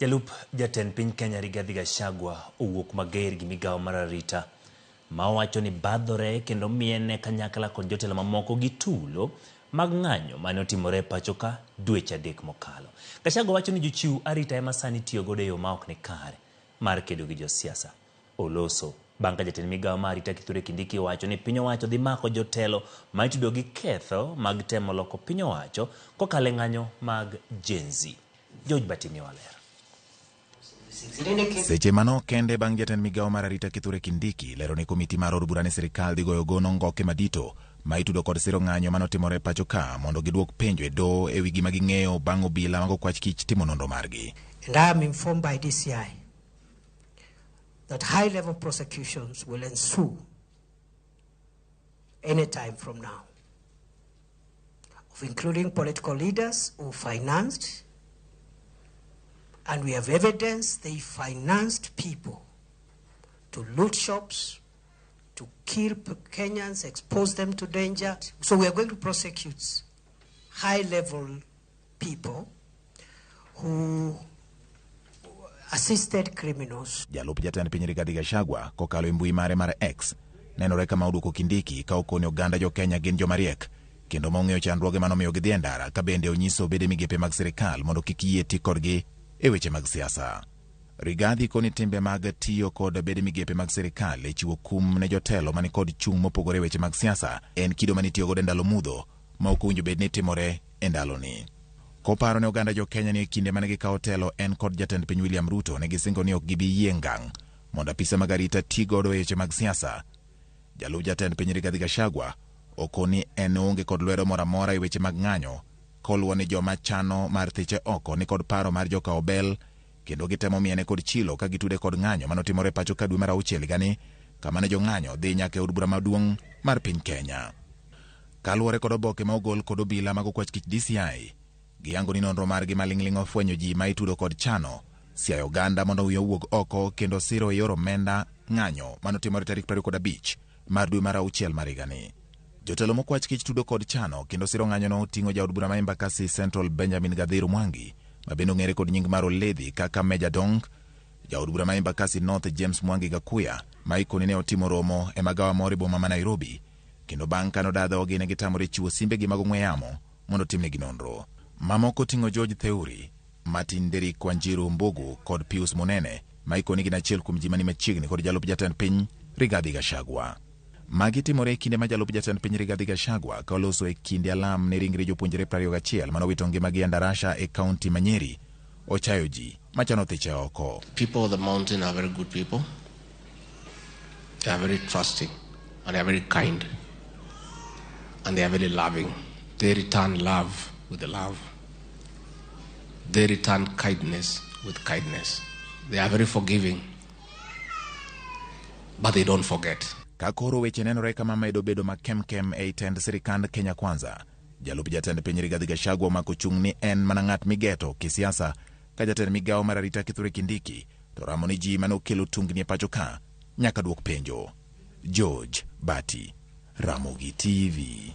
Jalup jatend piny Kenya Rigathi Gachagua owuok mager gi migawo mar arita ma owacho ni badhore kendo miene kanyakla kod jotelo mamoko gi tulo mag ng'anyo mane otimore e pacho ka dweche 3 mokalo. Gachagua wacho ni jochiw arita ema sani tiyo godo e yo ma ok ni kare mar kedo gi josiasa. Oloso bang' ka jatend migawo mar arita Kithure Kindiki owacho ni piny owacho dhi mako jotelo ma itudo gi ketho mag temo loko piny owacho kokalo e ng'anyo mag Gen Z. George Batimi waler. Seche manok kende bang' jatend migawo mar arita Kithure Kindiki lero ne komiti mar od bura ni sirikal dhi goyo gono ngoke madito ma itudo kod siro ng'anyo manotimore pacho ka mondo giduok penjo e doho e wi gima ging'eyo bang' obila mag okwach kich timo nonro margi. And I am informed by DCI that high-level prosecutions will ensue any time from now, of including political leaders who financed, and we have evidence they financed people to loot shops, to kill Kenyans, expose them to danger. So we are going to prosecute high-level people who assisted criminals. Jalup jatend piny Rigathi Gachagua kokalo e mbui mare mar X nenore kama oduoko Kindiki ka okoni oganda jo Kenya gin joma riek kendo ma ong'eyo chandruoge manomiyo gidhi e ndara, ka bende onyiso bede migepe mag sirikal mondo kik yie ti kodgi e weche mag siasa. Rigathi koni timbe mag tiyo kod bede migepe mag sirikal e chiwo kum ne jotelo mani kod chung' mopogore e weche mag siasa en kido manitiyo godo e ndalo mudho ma ok owinjo bed ni timore e ndaloni. Koparo ne oganda jo Kenya ni e kinde mane gikawo telo en kod jatend piny William Ruto ne gisingo ni ok gibi yie ngang' mondo apisa mag arita ti godo e weche mag siasa. Jalup jatend piny Rigathi Gachagua okoni en oonge kod lwedo moro amora e weche mag ng'anyo, koluwo ni joma chano mar thiche oko ni kod paro mar jokawo bel kendo gitemo miene kod chilo ka gitude kod ng'anyo manotimore pacho ka dwe mar 6 higani, kama ne jong'anyo dhi nyaka e od bura maduong' mar piny Kenya. Kaluwore kod oboke ma ogol kod obila mag okwach kich DCI, giyango ni nonro margi maling'ling' ofwenyo ji ma itudo kod chano siayo oganda mondo wiye owuog oko kendo siro e yor omenda ng'anyo manotimore tarik 25 mar dwe mar 6 mar higani. Jotelo mokwach kich tudo kod chano kendo siro ng'anyono oting'o jaod bura ma Embakasi Central Benjamin Gathiru Mwangi, ma bende ong'ere kod nying mar Oledhi kaka Meja Dong, jaod bura ma Embakasi North James Mwangi Gakuya, ma ikoni ne otimo romo e magawa moro e boma ma Nairobi, kendo bang' ka nodaa dhogi ne gitamore chiwo simbegi mag ong'we yamo mondo otimnegi nonro. Mamoko oting'o George Theuri, Martin Derrick Wanjiru Mbugu kod Pius Munene, ma ikoni gin achiel kuom ji mani machiegni kod jalup jatend piny Rigathi Gachagua. Magi timore e kinde ma jalup jatend piny Rigathi Gachagua ka oloso e kinde alam ne ringre jopuonjre 21 manowito ngimagi e Ndarasha e kaunti ma Nyeri, ochayo ji machano thiche oko. People of the mountain are very good people. They are very trusting and they are very kind and they are very loving. They return love with love. They return kindness with kindness. They are very forgiving, but they don't forget. Ka koro weche nenore kama medo bedo makemkem ei tend sirikand Kenya Kwanza, jalup jatend piny Rigathi Gachagua omako chung' ni en mana ng'at migeto kisiasa ka jatend migawo mar arita Kithure Kindiki to ramo ni ji mane okelo tungni e pacho ka nyaka duok penjo. George Bati, Ramogi TV.